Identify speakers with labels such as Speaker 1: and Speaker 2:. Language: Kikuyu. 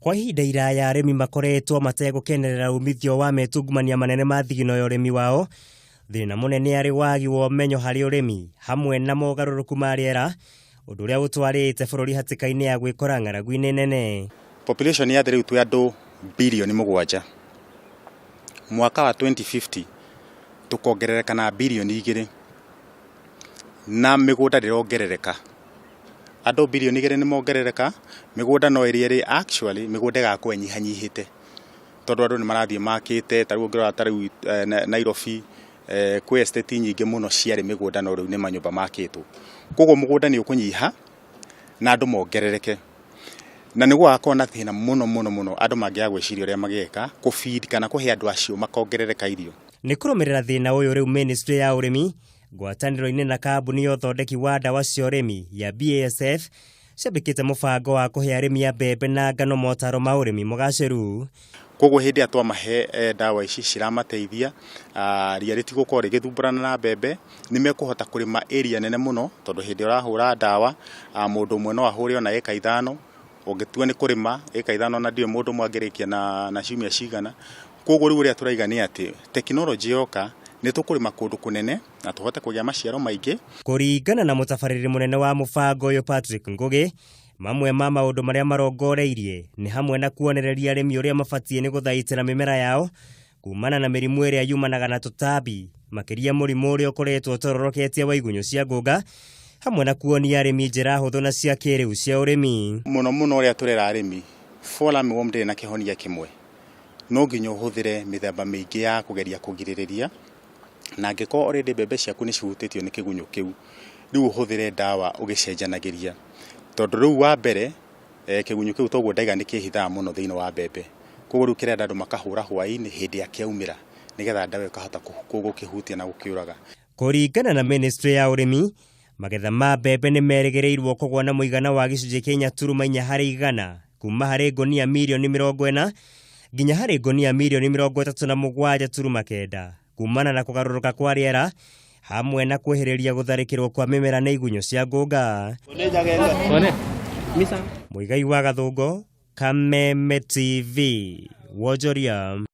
Speaker 1: Kwa ihinda iraya arĩmi makoretwo mategũkenerera umithio wa metungumania manene ma thigino ya ũrĩmi wao. Thĩna mũnene arĩ wagi wa ũmenyo harĩ ũrĩmi hamwe na mogarũrũku ma rĩera, ũndũ ũrĩa ũtwarĩte bũrũri hatĩka-inĩ ya gwĩkora ng'aragu-inĩ nene.
Speaker 2: Population ya thĩ rĩu twĩ andũ bilioni 7. Mwaka wa 2050 tũkongerereka na bilioni 2, na mĩgũnda ndĩrongerereka. Andũ bilioni 2 nĩ mongerereka, mĩgũnda no ĩrĩa ĩrĩ, actually mĩgũnda ĩgakorwo ĩnyihanyihĩte, tondũ andũ nĩ marathiĩ makĩte. Ta rĩu ũngĩrora ta rĩu Nairobi, kwĩ estate nyingĩ mũno ciarĩ mĩgũnda, no rĩu nĩ manyũmba makĩtwo. Koguo mũgũnda nĩ ũkũnyiha na andũ mongerereke, na nĩ gũgakorwo na thĩna mũno mũno mũno andũ mangĩaga gwĩciria ũrĩa mageka kũ feed kana kũhe andũ acio makongerereka irio.
Speaker 1: Nĩ kũrũmĩrĩra thĩna ũyũ, rĩu ministry ya ũrĩmi ngwatanĩro-inĩ na kambuni ya ũthondeki wa ndawa cia ũrĩmi ya BASF ciambĩkĩte mũbango wa kũhe arĩmi a mbembe na ngano motaro ma ũrĩmi mũgacĩru.
Speaker 2: Koguo hĩndĩ ĩrĩa twamahe ndawa ici ciramateithia, ria rĩtigũkorwo rĩgĩthumbũrana na mbembe, nĩ mekũhota kũrĩma area nene mũno, tondũ hĩndĩ ĩrĩa ũrahũra ndawa, mũndũ ũmwe no ahũre ona ĩka 5, ũngĩtua nĩ kũrĩma ĩka 5 na ndiũĩ mũndũ ũmwe angĩrĩkia na ciumia cigana. Koguo rĩu ũrĩa tũraiga nĩ atĩ tekinoronjĩ yoka nĩ tũkũrĩma kũndũ kũnene na tũhote kũgĩa maciaro maingĩ.
Speaker 1: Kũringana na mũtabarĩri mũnene wa mũbango ũyũ Patrick Ngugi, mamwe ma maũndũ marĩa marongoreirie nĩ hamwe na kuonereria arĩmi ũrĩa mabatiĩ nĩ gũthaitĩra mĩmera yao kumana na mĩrimũ ĩrĩa yumanaga na tũtambi, makĩria mũrimũ ũrĩa ũkoretwo ũtororoketie wa igunyũ cia ngũnga, hamwe na kuonia arĩmi njĩra hũthũ na cia kĩrĩu cia ũrĩmi.
Speaker 2: Mũno mũno ũrĩa tũrera arĩmi, fall armyworm ndĩrĩ na kĩhonia kĩmwe, no nginya ũhũthĩre mĩthemba mĩingĩ ya kũgeria kũgirĩrĩria, na angĩkorwo already mbembe ciaku nĩ cihutĩtio nĩ kĩgunyũ kĩu, rĩu ũhũthĩre ndawa ũgĩcenjanagĩria, tondũ rĩu wa mbere kĩgunyũ kĩu toguo ndaiga nĩ kĩhithaga mũno thĩinĩ wa mbembe, koguo rĩu kĩrenda andũ makahũra hwaĩ-inĩ hĩndĩ ĩrĩa kĩaumĩra, nĩgetha ndawa ĩkahota gũkĩhutia na gũkĩũraga.
Speaker 1: Kũringana na ministry ya ũrĩmi, magetha ma mbembe nĩ merĩgĩrĩirwo kũgũa na mũigana wa gĩcunjĩ kĩa 4.4% kuma harĩ ngũnia mirioni 40 nginya harĩ ngũnia mirioni 37.9, kumana na kũgarũrũka kwa rĩera hamwe na kwĩhĩrĩria gũtharĩkĩrwo kwa mĩmera nĩ igunyũ cia ngũnga. Mũigai wa Gathũngũ, Kameme TV, Wonjoria.